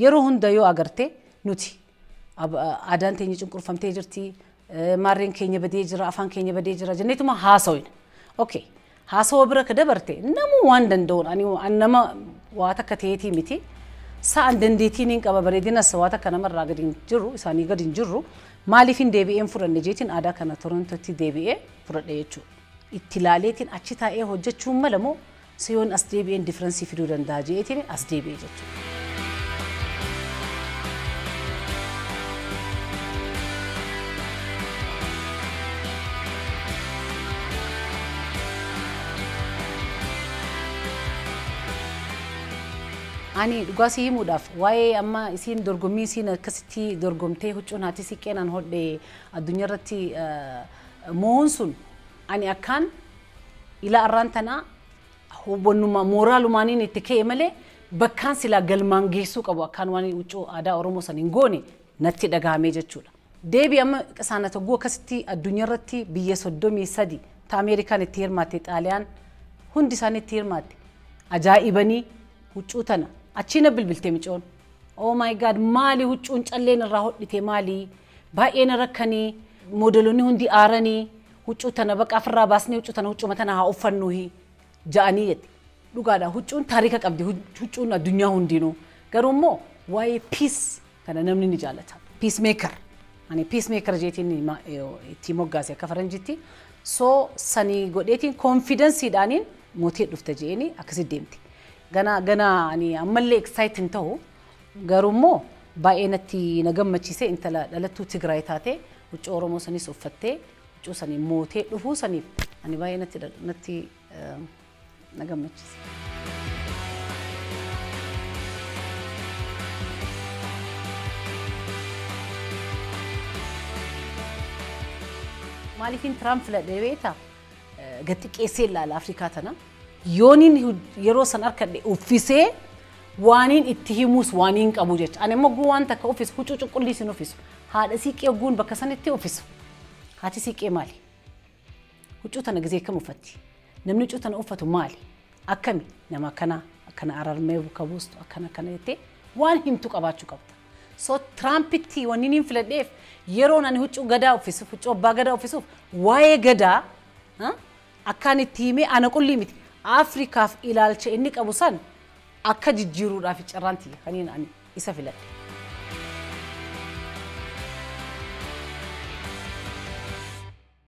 Yeroo hunda yoo agarte nuti aadaan teenya cunqurfamtee jirti, maarreen keenya badee jira, afaan keenya badee jira jenneetuma haasawina. Okay. Haasawa bira ka dabarte namuu waan danda'uun ani nama waa takka ta'eetii miti. Sa'an dandeettiin hin qaba, bareedinas waa takka namarraa gadi hin jirru, isaanii gadi hin jirru. Maaliif hin deebi'een fudhanne jeetiin aadaa kana Torontootti deebi'ee fudhadhe jechuudha. Itti ilaaleetiin achi taa'ee hojjechuun mala moo siyoon as deebi'een difference fiduu danda'a jeetiin as deebi'ee jechuudha. Ani dhugaasii himuudhaaf waa'ee amma isiin dorgommii isiin akkasitti dorgomtee huccuun haati siiqqeenaan hodhee addunyaa irratti moo'uun sun ani akkaan ilaa arraan tanaa hubannuma mooraalumaaniin itti ka'e malee bakkaan silaa galmaan geessuu qabu akkaan waan huccuu aadaa Oromoo san hin goone natti dhagahamee jechuudha. Deebii amma qisaana togguu akkasitti addunyaa irratti biyya 33 ta Ameerikaan itti hirmaatte, Xaaliyaan hundi isaanii itti hirmaatte ajaa'ibanii huccuu tana achi na bilbilte micoon. Oh my God, maali huccuun calleen irraa hodhite maali? Baay'ee na rakkanii, moodeloonni hundi aaranii, huccuu tana baqa ofirraa baasnee huccuu tana huccuma tana haa uffannuuhi ja'anii jette. Dhugaadha, huccuun taarika qabdi, huccuun addunyaa hundinuu. Garuu immoo waa'ee peace kana namni ni jaallata. Peace maker. Ani peace maker jeetiin itti moggaase akka faranjitti. So sanii godheetiin konfidensiidhaaniin mootii dhufte je'eenii akkasitti deemte. Gana gana ani ammallee exciting ta'u garuu immoo baay'ee natti na gammachiise intala dhalattuu Tigraay taate huccuu Oromoo sanis uffattee huccuu sanii mootee dhufuu saniif ani baay'ee natti na gammachiise. Maaliifin Tiraamp filadhee beektaa? Gaxiqqeessee ilaala Afrikaa tana. Yooniin yeroo san harkadhe uffisee waaniin itti himuus waaniin qabu jecha. Ani immoo waan takka uffisu huccuu cuquliisa hin uffisu. Haadha siiqqee guun bakka sanitti uffisu. Haati siiqqee maali? Huccuu tana gizee kam uffatti? Namni huccuu tana uffatu maali? Akkami? Nama akkana akkana ararmee bakka buustu akkana akkana jettee waan himtu qabaachuu qabda. So Tiraampitti wanni niin filadheef yeroon ani huccuu gadaa uffisuuf, huccuu abbaa gadaa uffisuuf waa'ee gadaa akkaan itti himee ana qullii miti. Afrikaaf ilaalcha inni qabu san akka jijjiiruudhaaf carraan tiyya kaniin ani isa filadhe.